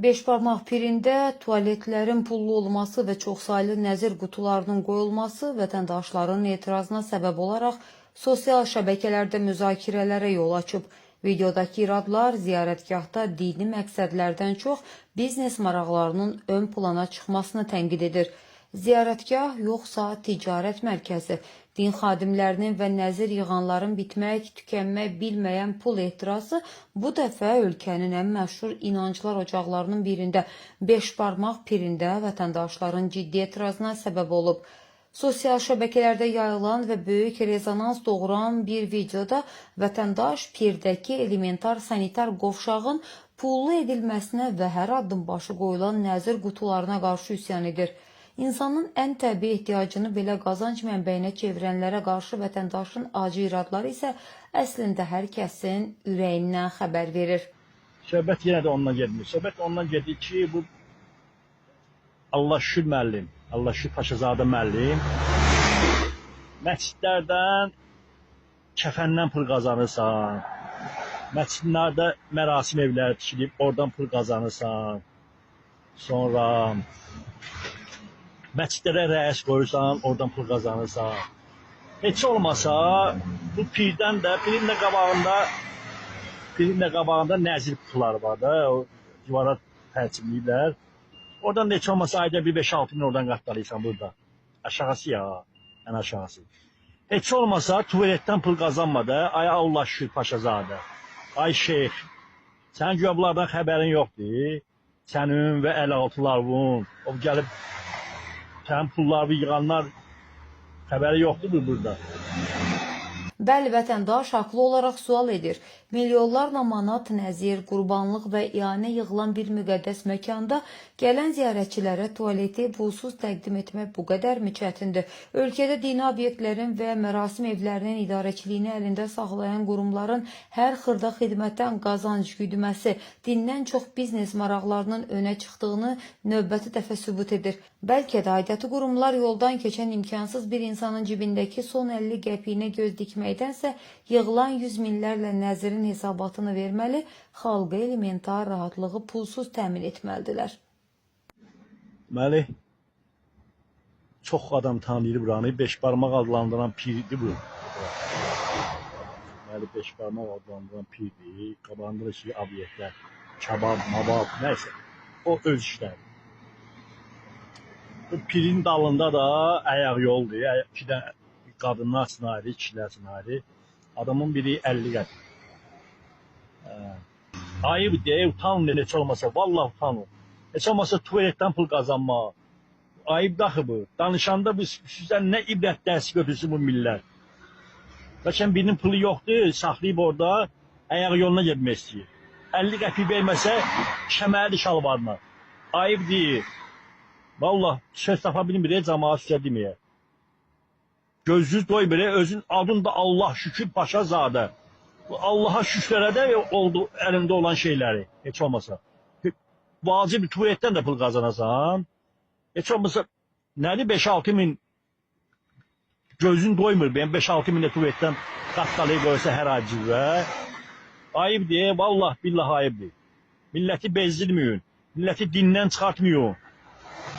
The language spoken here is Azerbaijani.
Beşbarmaq pirində tualetlərin pullu olması və çoxsaylı nəzir qutularının qoyulması vətəndaşların etirazına səbəb olaraq sosial şəbəkələrdə müzakirələrə yol açıb. Videodakı iradlar ziyarətgahda dini məqsədlərdən çox biznes maraqlarının ön plana çıxmasını tənqid edir. Ziyarətgah yoxsa ticarət mərkəzi, din xadimlərinin və nəzir yığanların bitmək, tükənmək bilməyən pul ehtirası bu dəfə ölkənin ən məşhur inanclar ocaqlarının birində Beşbarmaq pirində vətəndaşların ciddi etirazına səbəb olub. Sosial şəbəkələrdə yayılan və böyük rezonans doğuran bir videoda vətəndaş pirdəki elementar sanitar qovşağın pullu edilməsinə və hər addımbaşı qoyulan nəzir qutularına qarşı üsyan edir. İnsanın ən təbii ehtiyacını belə qazanc mənbəyinə çevirənlərə qarşı vətəndaşın acı iradları isə əslində hər kəsin ürəyindən xəbər verir. Söhbət yenə də ondan getmir. Söhbət ondan gedir ki, bu Allah şükür müəllim, Allah şükür Paşazadə müəllim məscidlərdən kəfəndən pul qazanırsan. Məscidlərdə mərasim evləri tikilib, oradan pul qazanırsan. Sonra məscidlərə rəis qoyursan, oradan pul qazanırsan. Heç olmasa bu pirdən də, pirin də qabağında nəzir qutuları var da, o divara pərçimləyirlər. Oradan da heç olmasa ayda bir 5-6 min oradan qatlayırsan burada. Aşağısı ya, ən aşağısı. Heç olmasa tualetdən pul qazanma da, ay Allah şükür Paşazadə. Ay şeyx, sənin güya bunlardan xəbərin yoxdur. Sənin və əl altılarının, o gəlib sənin pullarını yığanlar xəbəri yoxdur bu burada. Bəli, vətəndaş haqlı olaraq sual edir. Milyonlarla manat nəzir, qurbanlıq və ianə yığılan bir müqəddəs məkanda gələn ziyarətçilərə tualeti pulsuz təqdim etmək bu qədərmi çətindir? Ölkədə dini obyektlərin və mərasim evlərinin idarəçiliyini əlində saxlayan qurumların hər xırda xidmətdən qazanc güdməsi dindən çox biznes maraqlarının önə çıxdığını növbəti dəfə sübut edir. Bəlkə də aidiyyatı qurumlar yoldan keçən imkansız bir insanın cibindəki son 50 qəpiyinə göz dikməkdənsə yığılan yüz minlərlə nəzirin hesabatını verməli, xalqa elementar rahatlığı pulsuz təmin etməlidirlər. Deməli, çox adam tanıyır buranı. Beş barmaq adlandıran pirdir bu. Deməli, beş barmaq adlandıran pirdir. Qabağında da şey obyektlər, kabab, mabab, nəysə. O öz işləri. Bu pirin dalında da ayaq yoldur. İki dənə qadınlar üçün ayrı, kişilər üçün ayrı. Adamın biri 50 qəpik. Hə. Ayıb deyə utanın heç olmasa, vallah utanın. Heç olmasa tualetdən pul qazanma. Ayıb daxı bu. Danışanda bu sizdən nə ibrət dərsi götürsün bu millət. Bəlkə birinin pulu yoxdur, saxlayıb orada ayaq yoluna getmək istəyir. 50 qəpik verməsə şəməlidir şalvarına. Ayıb deyil. Vallah söz tapa bilmir, cəmaat sizə deməyə. Gözünüz doymur, özün adın da Allah şükür Paşazadə. Bu Allaha şükrə də oldu əlində olan şeyləri, heç olmasa. Vacib tualetdən də pul qazanasan. Heç olmasa nədir 5-6 min gözün doymur. Benim 5-6 min də tualetdən qatqalayıb qoysa hər ay cibə. Ayıb deyə, vallah billah ayıbdır. Milləti bezdirməyin. Milləti dindən çıxartmayın.